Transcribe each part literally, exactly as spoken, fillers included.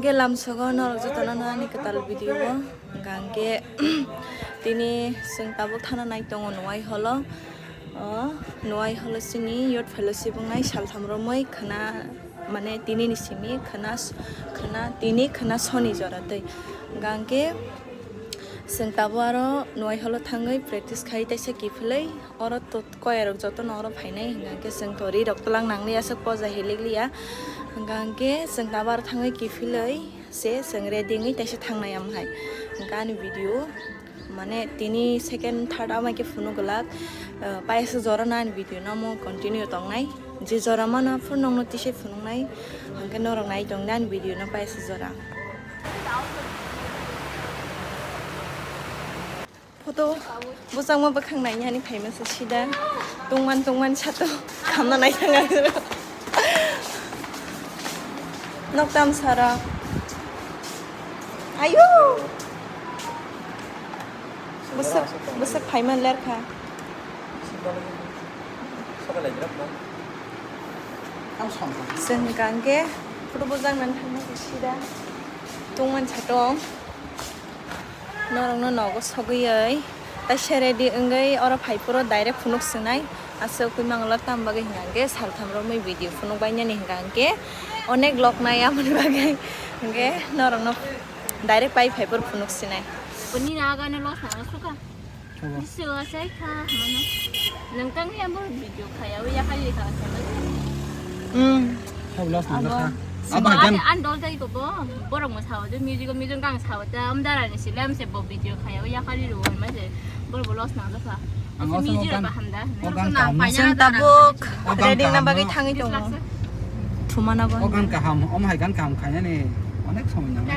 Hwnkhe lamsogo norok jotono no ani kwtal video o. Hwnkhe tini chwng tabuk thana nai tongo Nuai Holo. O Nuai Holo chini youth fellowship wngnai saltham romwi khwna, mane tini ni simi khwna, khwna tini khwna soni jora twi. Hwnkhe chwng tabuk aro Nuai Holo thangwi practice khai teisa kiphilwi. Oro to koyarok jotono oro phainai, hwnkha khe chwng to ri rok twlang nangli aswk poja hilik liya, hwnkha khe chwng tabuk aro thangwi kiphilwi se chwng ready wngwi teisa thangnai, am hai hwnkha ani video mane tini second third amai khe phunuk glak, ah, paisa jora no ani video no omo continue tongnai, je jora mano aphuru nokno tisai phunuknai, hwnkhe norok nai tongdi ani video no paisa jora. Photo bwsakma bwkhang nainani phaima se sida tungman tungman sato khamna naithang ang. Noktam sara. Ayo. Bwsak bwsak phaima lerkha. Chwng hwnkha hwnkhe photo bwsaknani thangma se sida tungman sato. Norokno nogo sogwi, taisa ready wngwi oro phai phuru direct phunuk swngnai. Aswk ui mangla tam bagwi hwnkha hwnkhe saltham romwi video phunuk bainani hwnkha hwnkhe onek lok nai, aboni bagwi hwnkhe norokno direct pai phai phuru phunuk swnai. Boni naga no los nang suka. Obo. Bisu asai kha mano. Nang tang ya bo video khaya wi ya khali kha sa. Hmm. Kha los nang kha. Abo gan an dol tai ko bo. Borok mo sao de music o music gang sao ta am dara ni silam se bo video khaya wi ya khali ro ma se. Borok bo los nang kha. Ang o music ba hamda. Chwng tabuk ready na bagwi thangwi tongo. Thumana bo. O gan kaham, om hai gan kaham khainani onek somoi nango.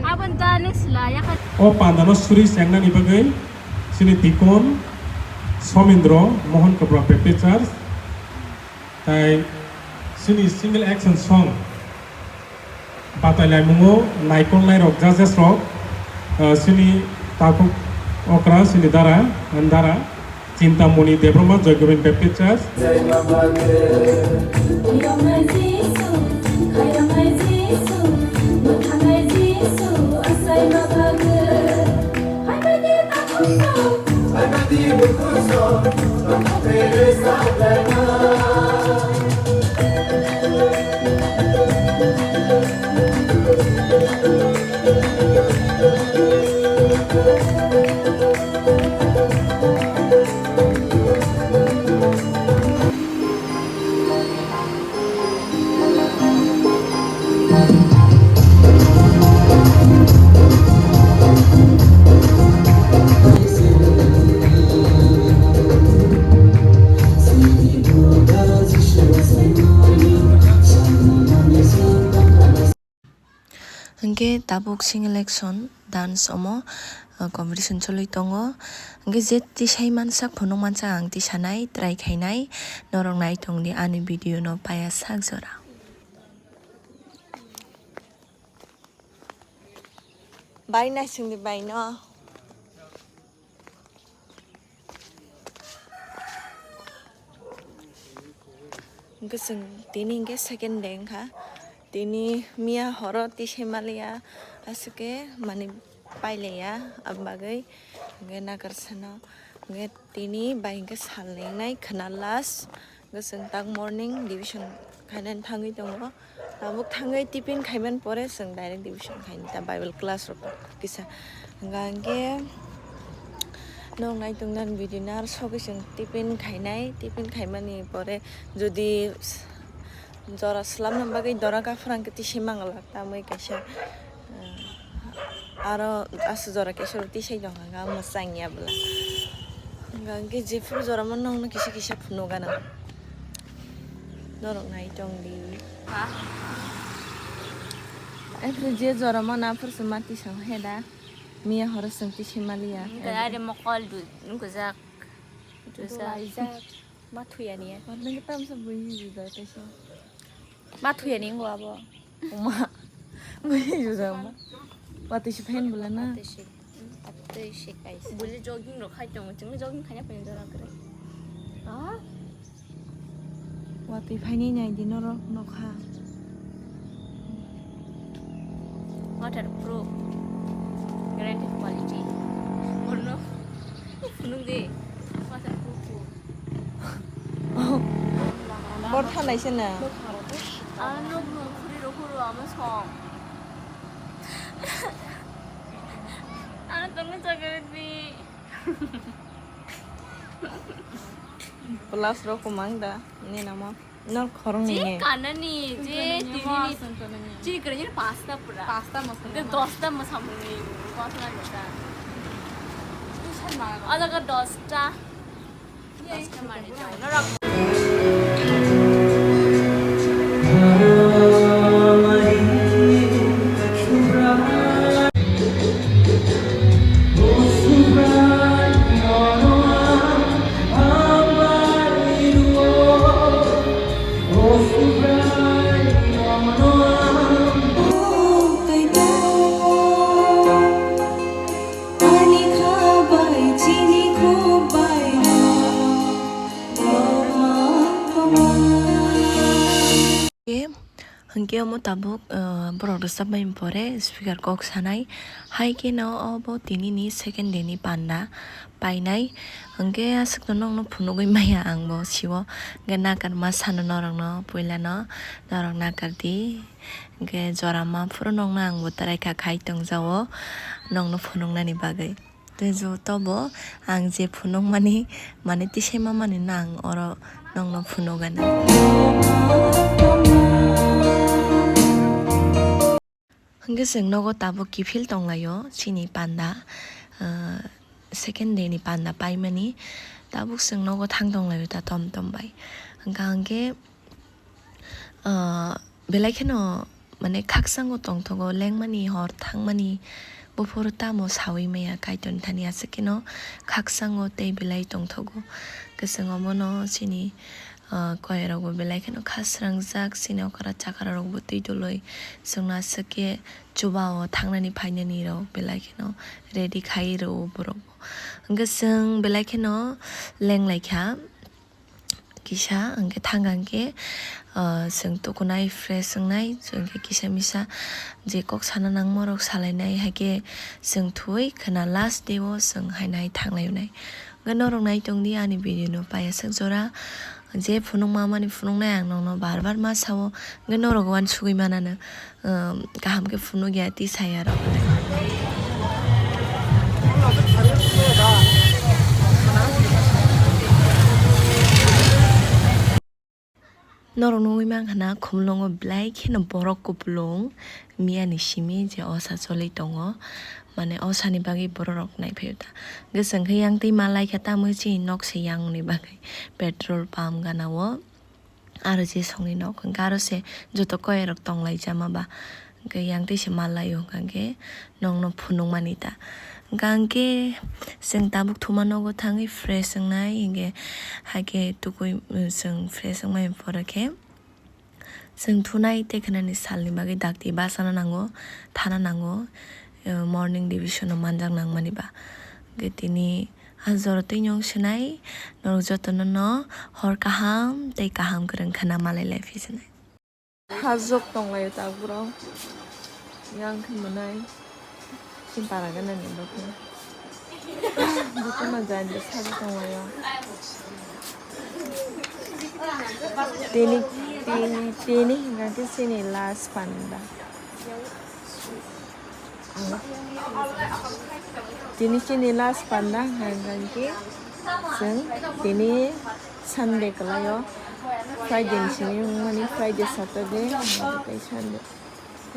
Abon ta nung sila ya kha. O pandano suri sengnani bagwi chini Deacon Somindro Mohan Kapra Baptist Church tai chini single action song batai laimungo naikolnai rok judges rok, ah, chini takhuk okra chini dara, dara Chintamoni Debbarma Joy Govind Baptist Church. Hwnkhe tabuk single action dance omo, uh, competition choli tongo. Hwnkhe je tisai mansak phunuk mansak ang tisanai try khainai, norok nai tongdi ani video no paya sak jora. Bai naisingdi bai no. Hwnkhe chwng tini hwnkhe second day wngkha. Tini miya horo tisai maliya, aswk khe mani pailaiya, abagwi hwnkhe nakarsano hwnkhe tini bai hwnkhe sal lengnai khwna last. Hwnkhe chwng tak morning division khainani thangwi tongo. Tabuk thangwi tiffin khaimani pore chwng direct division khainai ta Bible class rok kisa. Hwnkha hwnkhe nok nai tongnani video no aro sogwi chwng tiffin khainai, tiffin khaimani pore jodi jora swlamna bagwi dora gaphra hwnkhe tisai manglak tamwi kaisa, ah, aro aswk jora kaisa rok tisai tongkha hwnkhe mwchang ya bwla. Hwnkha hwnkhe jephuru jora mano hwnwi kisa kisa phunuk gana. Norok nai tongdi. Aphuru je jora mano aphuru se ma tisang he da. Miya horo chwng tisai maliya. Are mokol du nukjak. Dulaijak. Ma thuyani. Nang tamsa bui juda kaisa. Ma thuyani ngo abo. Uma. Bui juda ma. Watwi si phen bula na. Watwi si. Watwi si kaisa. Buli jogging rok khai tongo. Chwngno jogging khaina phaina jora kwrwi. Ah? Watwi phaini nai di norok nokha. Waterproof, guaranteed quality. Borno phunuk di, waterproof. Bor thanai se na. Ano nokno khuri rok horo ama song. Ano tongno jaga di. Plus rok kumang da, ni namo. Nor khorong ni. Je kanani, je tini ni. Chini kwrwini pasta pura. Pasta masala. Dosta masamuni. Pasta na dosta. Alaga dosta. Dosta mari. Norok. Hwnkhe omo tabuk, ah, borok rwchapmani pore speaker kok sanai. Hai kheno obo tinini second day ni panda painai. Hwnkhe aswkno nokno phunugwi maya ang bo siwo. Hwnkhe nakarma sano norokno puilano norok nakardi. Hwnkhe jora ma phuru nokno ang bo twraikha khai tongjago nokno phunuknani bagwi. Tei jotobo ang je phunukmani, mane tisai mamani no ang oro nokno phunukgana. Hwnkhe chwng nogo tabuk kiphil tonglaio chini panda, ah, second day ni panda paimani. Tabuk chwng nogo thang tonglaio ta tom tom bai. Hwnkha hwnkhe, ah, belai kheno mane khakchangno tongthogo, lengmani hor thangmani buphuru tamo sawi maya Kaitorni thani aswk kheno khakchangno tei belai tongthogo. Kwchwng omono chini, ah, koyarokbo belai kheno kha srangjak, chini okra chakra rokbo twi dului chwngno aswk khe chubao thangnani phainani rok belai kheno ready khai rwo borokbo. Hwnkhe chwng belai kheno lenglaikha. Kisa hwnkhe thang hwnkhe, ah, chwng tukunai fresh wngnai, hwnkhe kisa misa je kok sana nangma rok salainai, hai khe chwng thwi khwna last day o chwng haino hai thanglai wnai. Hwnkhe norok nai tongdi ani video no paiya sak jora, je phunukma mani phunuknai ang nokno bar bar ma sao, hwnkhe norok uansugwi manano. Um, kaham khe phunukya twi saya rok. Norok nugwi mankha na khumlungo belai kheno borok kupulung miyani simi je osa choli tongo, mane osani bagwi borok rok naiphaio ta. Hwnkhe chwng khe yang twi malaikha tamwi chini nok se yangni bagwi petrol pump gana o. Aro je songni nok hwnkhe aro se joto koyarok tonglaijama ba, hwnkhe yang twi se malaio hwnkhe nokno phunukmani ta. Hwnkhe chwng tabuk thuma nogo thangwi fresh wngnai, hwnkhe haikhe tukui, chwng fresh wngmani pore khe chwng thunai tei khwnani salni bagwi dakti bachana nango, thana nango, morning devotion no manjak nangmani ba. Hwnkhe tini Ah, jora twi nwng swnai, norok jotono no hor kaham tei kaham kwrwng khwna malai lai phi swnai. Hajok tong laio tabuk rok. Yang khe mwnai. Chini para gana ni bo khe. Bo khe ma jani sajak tong laio. Tini, tini, tini hwnkha khe chini last panda. Tini chini last panda hwnkha hwnkhe chwng tini Sunday kwlaio, Friday ni simi wngmani Friday, Saturday, tei Sunday.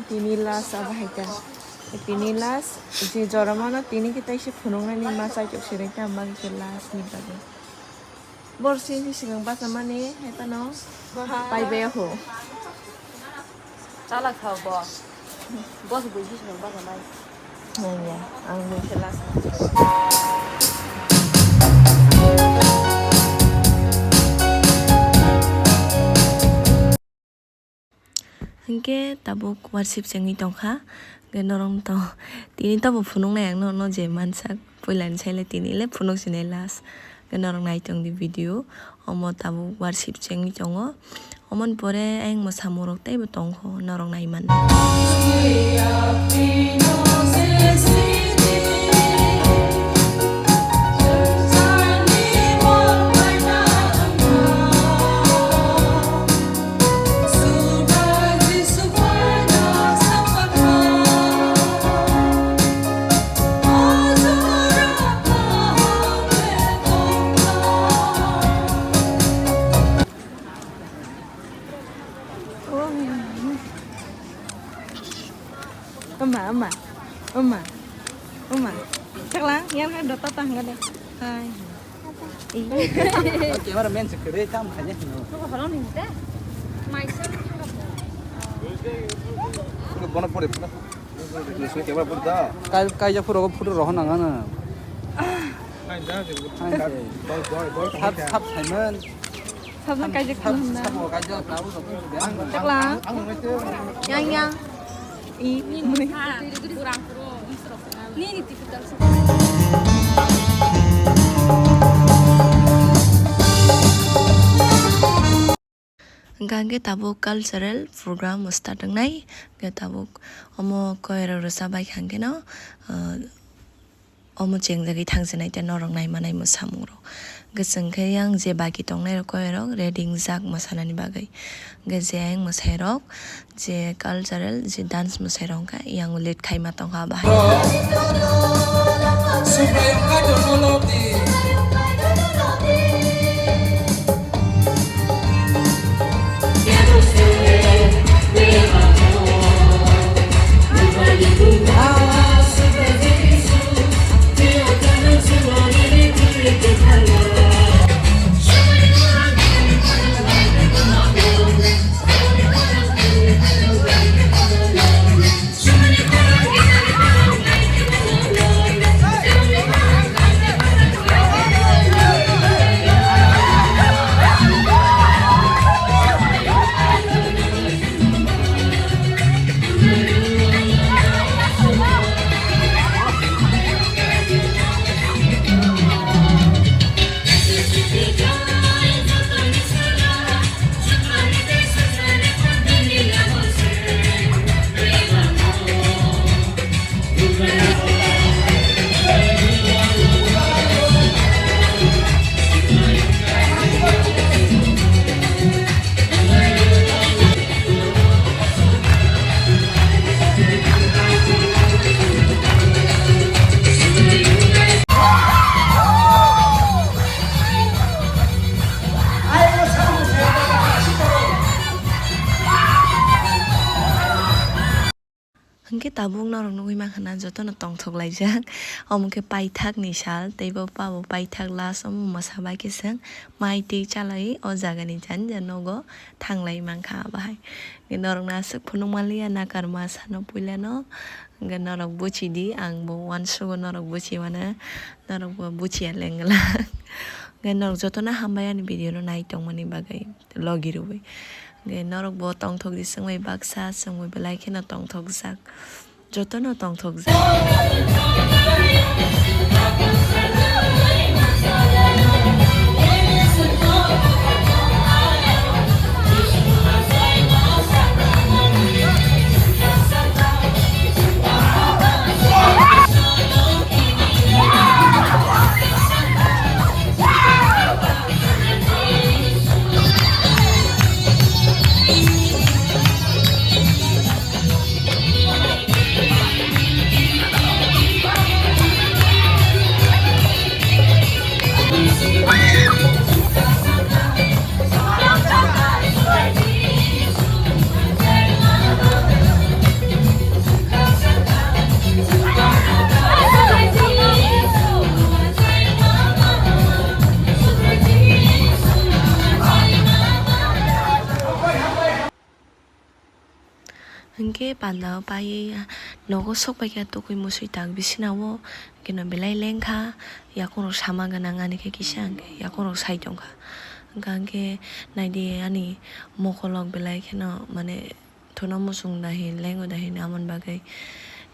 Tini last abo hai ta. Tini last je jora mano tini khe taisa phunuknani ma chaitok se ring ta ma khe last ni bagwi. Bor sini swkang bachamani hai phano pai bai ho. Chalak thao bo. Boss bui swkang bachamai. Nangya, ang bui se last. Hwnkhe tabuk worship chengwi tongkha. Hwnkhe norok to tini tobo phunuknai ang norokno je mansak. Puilani saile tini le phunuk sinai last. Hwnkhe norok nai tongdi video. Omo tabuk worship chengwi tongo. Omoni pore ayang mwsamung rok teibo tongkho norok naiman. Oma, oma, oma, oma. Chaklang, yang kan dota tang gade. Hai. Camera man se kere tam khanya hino. Bono pore pura. Kai, kai ja pura photo rohon nang ano. Sab, sab Simon. Sabna kaijak Sab, khalam na. Sab kaijak tabu sab. Chaklang. Yang, yang. I. Nini Hwnkha hwnkhe tabuk cultural program start wngnai. Hwnkhe tabuk omo koirok rwchap bai kha hwnkhe no, ah, omo chengjagwi thangsinai tei norok naimanai mwsamungrok. Hwnkhe chwng khe yang je baki tongnairok koirok ready wngjak mwsanani bagwi. Hwnkhe je ayang mwsairok je cultural je dance mwsai rok wngkha, yang lead khaima tongkha bahai. Hwnkhe tabuk norok nugwi mankha na jotono tongthok laijak. Omo khe paithak ni sal, tei bo pa bo paithak last omo mwsa bai khe chwng mai twi chalai o jaga ni jani jani nogo thanglai mankha bahai. Norok no aswk phunuk manliya nakarma sano puila no, hwnkhe norok buchidi, ang bo uansugo norok buchi mano, norok bo buchiya lengla. Hwnkhe norok jotono hambai ani video no nai tongmani bagwi. Logi rwui. Hwnkhe norok bo tongthok di swngbai baksa, swngbai belai kheno tongthokjak. Jotono tongthokjak. Hwnkhe panda o paiwi nogo sok paikha, tukui musui tak bisinao, hwnkhe no belai lengkha, yakung rok sama gwnang ani khe kisa, hwnkhe yakung rok sai tongkha. Hwnkha hwnkhe naidi ani mokolok belai kheno mane. Thuno muchung da hin, lengo da hin, amoni bagwi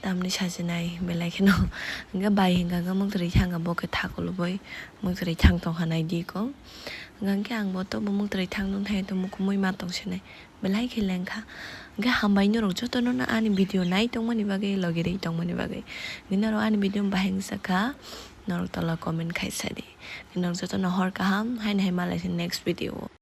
tamni sajinai belai kheno. Hwnkhe bai hwnkha khe muktwrwi thangkha, bo khe thakulubui muktwrwi thang tongkha naidi kok. Hwnkhe ang bo to bumung twrwi thang nung thai to mukumui ma tong sinai. Belai khe lengkha. Hwnkhe hambai norok jotono no ani video nai tongmani bagwi, logi rwi tongmani bagwi. Hwnkhe norok ani video bahai wngsa kha, norok tola comment khai sadi. Norok jotono hor kaham, haino hai malai se next video o.